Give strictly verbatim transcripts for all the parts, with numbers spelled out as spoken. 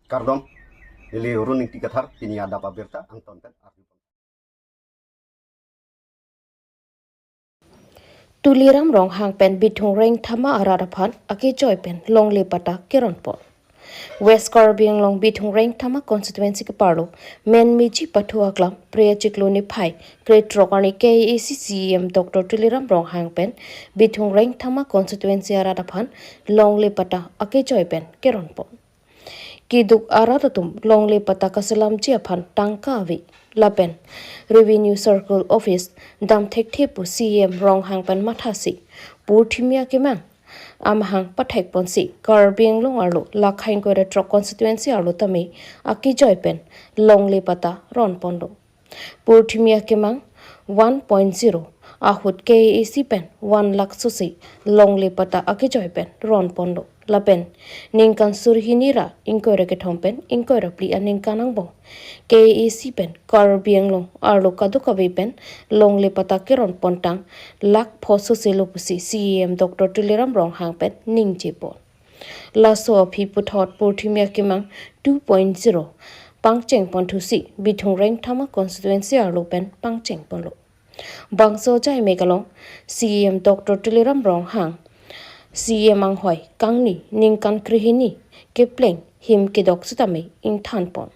Kardom, neli Run Ingti Kathar, pini adap abirta angton pen arju. Tuliram Ronghang pen Bithung Rengthama arat aphan akejoi pen longle patta keronpon. West Karbi Anglong Bithung Rengthama constituency keparlo Menmeji Pathu aklam Phre achiklo niphai krethrok arni K A A C C E M Doctor Tuliram Ronghang pen Bithung Rengthama constituency arat aphan longle patta akejoi pen keronpon. Keduk arat atum longle patta kaselamji aphan tangka ave. Lapen Revenue Circle Office dam thekthe pu C E M Ronghang pen mathasi purthimi akemang amahang pathekponsi Karbi Anglong arlo lakha ingkoi ra throk constituency arlo tame akejoi pen longle patta ronponlo. Purthimi akemang one point zero ahut K A A C pen one lakh sosi longle patta akejoi pen ronponlo. Lapen ningkan suri hini ra ingkoi ra kethom pen ingkoi ra phli aningkan angbong K A A C pen Karbi Anglong arlo kadokave pen longle patta keronpontang lakh pho sosi lo pusi C E M Doctor Tuliram Ronghang pen ningjepon. Laso aphi puthot purthimi akemang two point zero pangchengponthusi Bithung Rengthama constituency arlo pen pangchengponlo. Bangso ajai mek along C E M Doctor Tuliram Ronghang C E M anghoi kangni ningkan krehini kepleng him kedok sitame ingthanpon.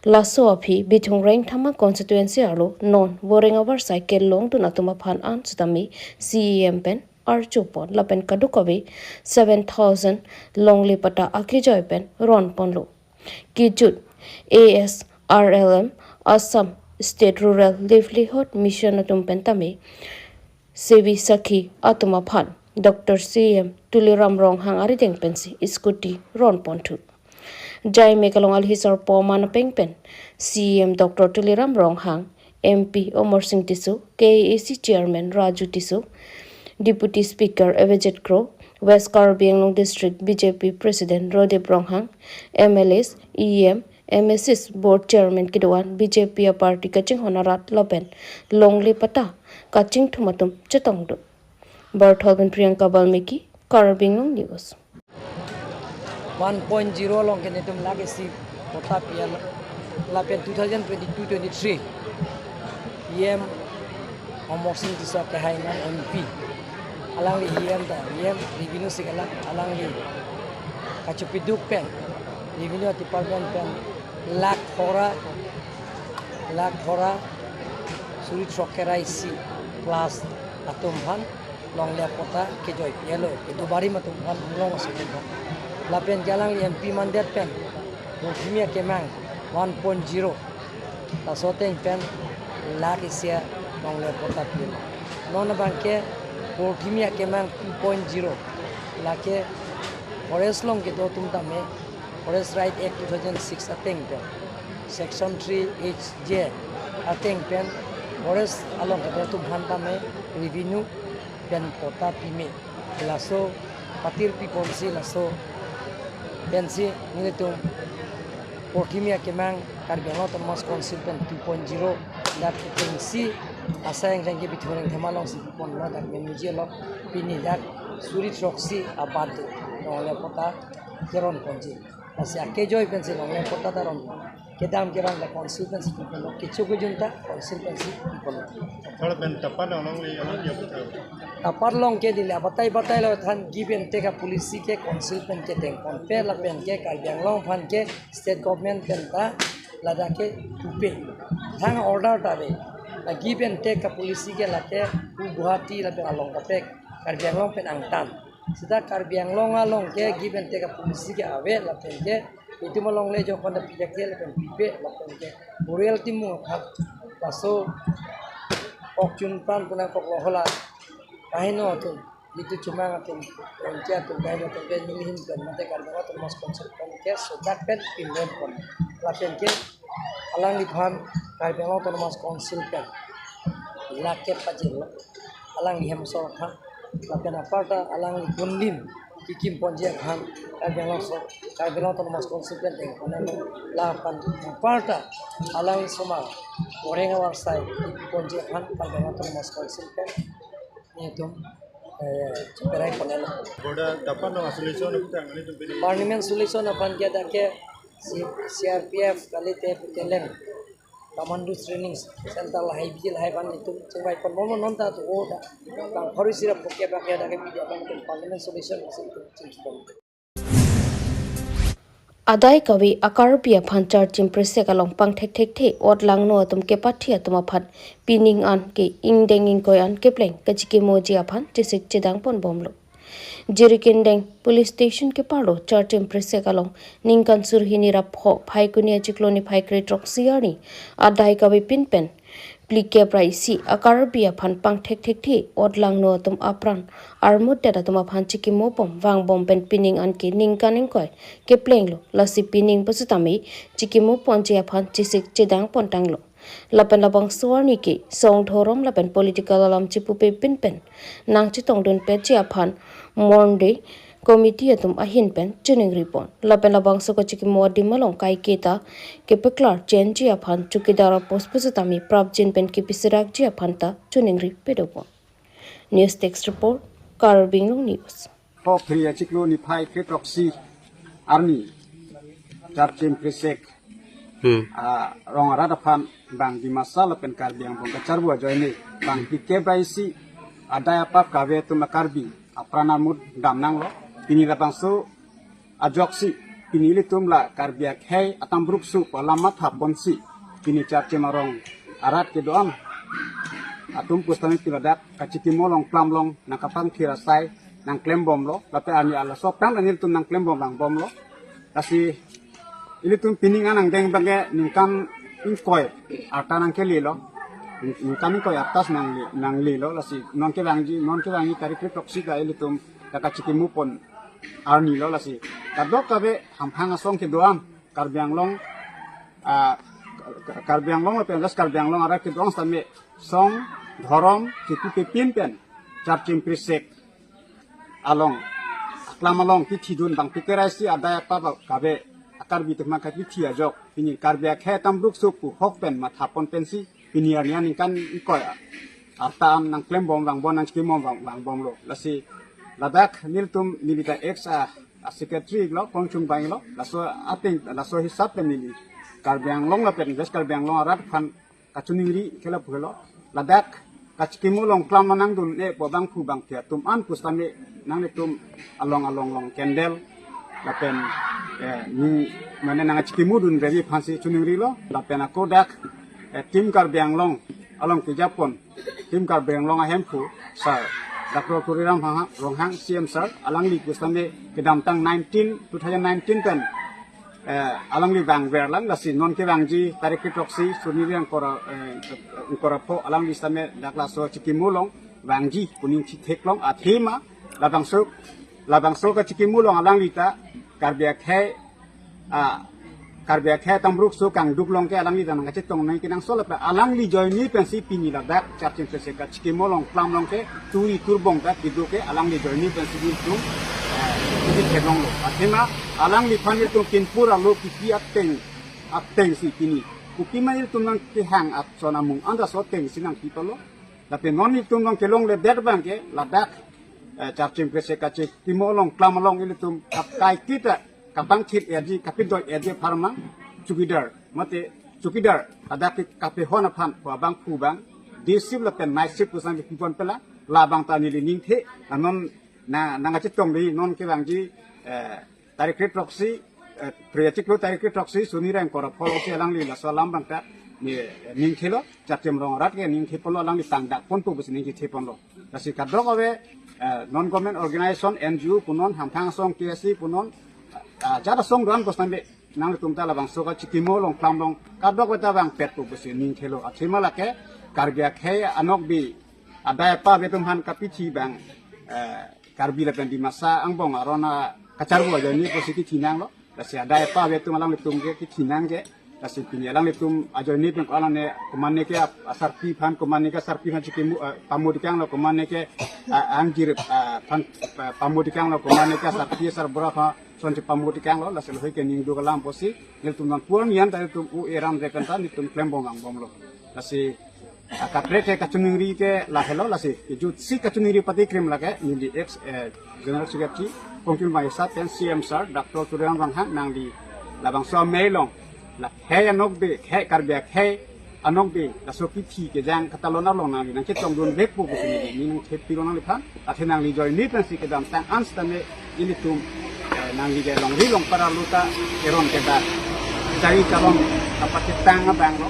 Laso aphi Bithung Rengthama constituency arlo non voreng avarsai kelongdun atum aphan an sitame C E M pen arjupon lapen kadokave seven thousand longle patta akejoi pen ronponlo. Kejut A S R L M Assam State Rural Livelihood Mission atum pen tame sevi sakhi atum aphan Doctor C E M Tuliram Ronghang arideng pensi scooty ronponthu. Ajai mek along alhi sarpo aman apeng pen C E M Doctor Tuliram Ronghang, M P Amarsing Tisso, K A A C Chairman Raju Tisso, Deputy Speaker Avijit Kro, West Karbi Anglong District B J P President Rodip Ronghang, M L As, E M, M A Cs, Board Chairman kedo-an B J P aparty kachinghon arat lapen longle patta kachingthum atum chetongdun. Barthol pen Priyanka Balmiki, Karbi Anglong News. One point zero along ke netum lake si patta pi-an lapen two thousand twenty-two twenty-three E M Amarsing Tisso kehai nang M P. Alangli E M ta, E M revenue si kalang, alangli kachepiduk pen, revenue department pen lakh phora, lakh phora suri throk kre ra isi plus atum aphan longle patta kejoi pi-elo, kedo barim atum aphan, Anglong aso atum aphan. Lapen ke alangli M P mandet pen purthimi akemang one point zero, laso ateng pen lakh isi alongle patta pi-elo. Non abang ke purthimi akemang two point zero, lake forest along kedo atum tame Forest Right Act two thousand six ateng pen, Section three H J ateng pen forest along kedo atum aphan tame revenue pen patta pime. Laso patir piponsi laso pensi nelitum purthimi akemang Karbi Anglong Autonomous Council pen two point zero dak ipengsi asai angkang ke Bithung Rengthama alongsi piponlo, dak Menmeji along pini dak suri throksi abat do longle patta keron ponji. Lasi akejoi pensi longle patta ta ron. Kedam keran ta council pensi piponlo, kecho kejun ta council pensi piponlo. Apar pen tapar along le along dia putar. Tapar along ke neli abatai batai lo than give and take a policy ke council pen kedengponpe lapen ke Karbi Anglong aphan ke state government pen ta ladak ke pupe. Thang order ta ave. La give and take a policy ke lake pu Guwahati lapen along kaprek Karbi Anglong pen angtan. Seta Karbi Anglong along ke give and take a policy ke ave lapen ke itum along le jokhon da pijak ke lapen pipe lapen ke burial timung aphan laso ok chun pan puna kok lo hola kaheno atum, itum chomang atum, rongche atum, kaheno atum ke nelihin pen mate Karbi Anglong Autonomous Council pen ke sodak pen pindem pon lapen ke alangliphan Karbi Anglong Autonomous Council pen lake pajirlo alangli hem asor aphan. Lapen aparta alangli kundim kikim ponji aphan Karbi Anglong so, Karbi Anglong Autonomous Council pen dengpon, lapen aparta alangli somar voreng avarsai kipi ponji aphan Karbi Anglong Autonomous Council pen itum, eh, cheperai ponlo. Border tapar along solution aputang nelitum pini. Permanent solution aphan ke dak ke C R P F kalite putelen commando training center lahai bijil hai ban itum chingvai pon momo non ta tu o da. Bang khori sirap pokok bang ya da ke media bang itum permanent solution si itum chingki pon. Adai kave a-Karbi aphan charchim presek along pangthekthekthe ot langno atum kepathi atum aphan pining an ke ingdeng ingkoi an kepleng kachikimoji aphan chesik chedang pon bomlo. Jirikindeng Police Station keparlo charchim presek along ningkan surhini ra pho Phaikuni achiklo niphai kre throksi arni adai kave pinpen phlikep ra isi a-Karbi aphan pangthekthekthe ot langno atum apran armut det atum aphan chikimo pon vangbom pen pining an ke ningkan ingkoi keplenglo, lasi pining pusitame chikimo ponji aphan chesik chedang pon tanglo. Lapen labangso arni ke song dhorom lapen political alam chipupe pinpen nangchetongdun petji aphan Monday committee atum ahin pen chiningri pon. Lapen labangso kachikimo adim along kaiketa kepaklar chenji aphan chowkidar a-post pusitame prapjin pen kepisirakji aphan ta chiningri pedo pon. News Desk Report, Karbi Anglong News. Pho Phre achiklo niphai kre throksi arni charchim presek Hmm. ah, rong arat aphan bang Dimasa lapen Karbi angbong kacharbo ajoine bang phlikep ra isi adai apap kave atum a-Karbi apran armut dam nanglo. Pini labangso ajoksi pini ilitum la Karbi akhei atambrukso pu alam matha ponsi pini charchim arong arat kedo-an atum pusitame pini ladak kachikimo along klam along nangkapangthir asai nangklem bomlo, lapen arni alaso aphrang ta nelitum nangklem bom vangbomlo. Lasi ilitum pining an angdeng abangke ningkan ingkoi arta nangkelelo. Ningkan ingkoi arta si nangli, nanglelo. Lasi non kevangji, non kevangji tarik kre throksi ta ilitum kachikimo pon arni lo. Lasi kadokave hamphang asong kedo-an Karbi Anglong, ah, Karbi Anglong lapen West Karbi Anglong arat kedo-an sitame song dhorom chipupe pinpen charchim presek along aklam along kethidun bang phlikep ra isi adai apap kave a-Karbi atum aphan kakethi ajok pini Karbi akhei atambrukso pu hok pen matha pon pensi pini arni an ningkan ingkoi arta an nangklem bom vangbom nangchikimo vang vangbomlo. Lasi ladak nelitum neli ta ex a, a-secretary lo, Kongchung Bang lo, laso ateng, laso hisap pen neli Karbi Anglong lapen West Karbi Anglong arat aphan kachiningri ke lapu helo. Ladak kachikimo along klam nangdun-e pu abangphu bangphi atum an pusitame nanglitum along along along candle lapen, eh, ni mane nangchikimodun revi aphansi chiningrilo. Lapen ako dak, eh, Team Karbi Anglong along kejapon, Team Karbi Anglong ahemphu sir Doctor Tuliram Ronghang, Ronghang C M sir, alangli pusitame kedamtang nineteen, two thousand nineteen pen eh, alangli vangverlang, lasi non kevangji tarik kre throksi surhini ra ingkoi ra, eh, ingkoi ra pho alangli sitame dak laso chikimo along vangji pu ningthi theklong. Athema labangso, labangso kachikimo along alangli ta Karbi akhei, ah, Karbi akhei atambrukso kangduk along ke alangli ta nangkachetong nangkenangsot lapen alangli ajoine pensi pini ladak charchim presek kachikimo along klam along ke turi turbong ta kedo ke alangli ajoine pensi ilitum, eh, ilitum theklonglo. Athema alangliphan ilitum kinpur alo kipi ateng, atengsi pini, kopima ilitum nangkehang ason amung anta laso atengsi nangpipalo. Lapen non ilitum nangkelongledet abangke ladak, eh, charchim presek kachikimo along klam along ilitum kap kaiketa kapangthir-etji, kapidoi-etji apharman chowkidar, mate chowkidar ladak ke kapehon aphan pu abangphu bang day shift lapen night shift pusitame pipon pelang, labang ta neli ningthe, anon na nangkachetongri non kevangji, eh, tarik kre throksi, eh, Phre achiklo tarik kre throksi surhini ra ingkoi ra pho alongsi alangli laso alam abang ta ni, eh, ningthelo, charchim arong arat ke ningthe ponlo, alangli tangdak ponpo pusi ningthe ponlo. Lasi kadokave, eh, non government organization, N G O punon, hamphang asong K S A punon, ah, ajat asong do-an pusitame nanglitum ta labangso kachikimo along klam along kadokave ta vangpetpo pusi ningthelo. Athema lake Karbi akhei anokbe adai apap atum aphan kapithi bang, eh, Karbi lapen Dimasa angbong aron akacharbo ajoine pusi kithi nanglo. Lasi adai apap atum alanglitum ke kithi nang ke. Lasi pini alanglitum ajoine pen ko alangne komatne ke ap-, asarpi aphan, komatne ke asarpi aphan chikimo, eh, pamodikanglo, komatne ke, ah, angjir, ah, aphan, ah, pamodikanglo, komatne ke asarpi asarbura aphan son chepamodikanglo. Lasi lahei ke ningduk alam pusi nelitum non pur nian ta nelitum u eran re pen ta nelitum klembom vangbomlo. Lasi ah, kaprek ke kachiningri ke lahelo. Lasi kejutsi kachiningri patikrim lake neli ex, eh, General Secretary Kongchung Bang sir pen C M sir Doctor Tuliram Ronghang nangli Labangso amei along, la khei anokbe, khei Karbi akhei anokbe, laso kithi kejang katalon along nangli nangchetongdun vekpo pusi neli ning nangthepilo nangliphan. Athe nangli ajoine pensi kedamtang an sitame ilitum, eh, nangli ke longri longpat arlo ta eron kedak chari chalon kapachetang abang lo,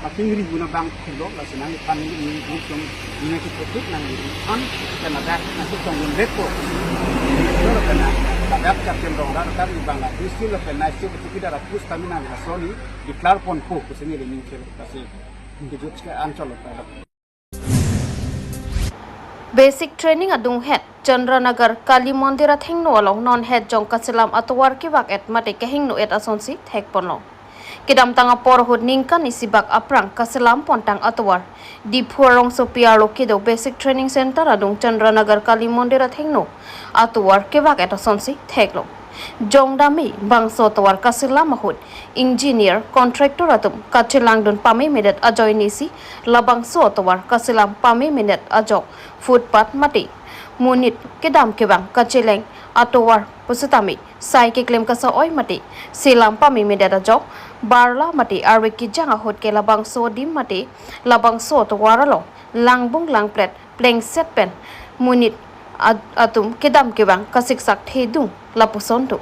kapachingri bun abang pulo, lasi nangliphan ning ning ning ning nangkiphutik nangliphan kena dak nangchetongdun vekpo. Lo kena ladak Chaptem Rongrat kar ibang la district lo kena isi kiti dara pusitame nangli lasoni declare ponpo pusi neli ning theplo, lasi kejut ke anchot lo pada. Basic training adunghet Chandranagar Kali Mandir athengno along non het jong kaselam atovar kevak-et mate kehingno-et asonsi thekponlo. Kedamtang apor ahut ningkan isi bak aphrang kaselam pontang atovar Diphu arongsopi arlo kedo Basic Training Center adung Chandranagar Kali Mandir athengno atovar kevak-et asonsi theklo. Jongdamji bangso atovar kaselam ahut engineer, contractor atum kachelangdun pamemedet ajoinesi labangso atovar kaselam pamemedet ajok footpath mate monit kedam kevang kacheleng atovar pusitame sai keklem kasa-oi mate selam pamemedet ajok barla mate arve kejang ahut ke labangso adim mate labangso atovar along langbung langplet plengset pen monit at- atum kedam kevang kasiksak thedung lapuson do.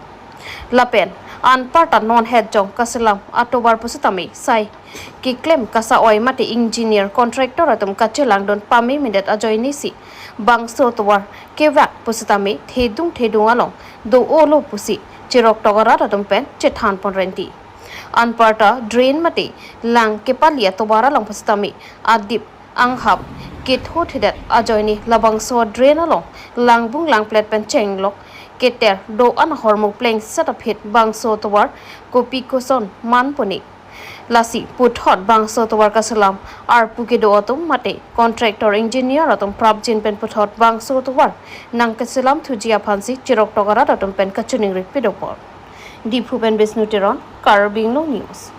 Lapen anparta non het jong kaselam atovar pusitame sai keklem kasa-oi mate engineer, contractor atum kachelangdun pamemedet ajoinesi bangso atovar kevak pusitame thedung thedung along do-olo pusi cheroktok arat atum pen chethanpon renti. Anparta drain mate lang kepali atovar along pusitame adip anghap kethothedet ajoine labangso drain along langbung langplet pen chenglok keter do-an ahormu plengset aphi bangso atovar kopi koson manpone. Lasi puthot bangso atovar kaselam arpu kedo atum mate contractor, engineer atum prapjin pen puthot bangso atovar nangkeselam thuji aphansi cheroktok arat atum pen kachiningri pedopon. Diphu pen Bisnu Teron, Karbi Anglong News.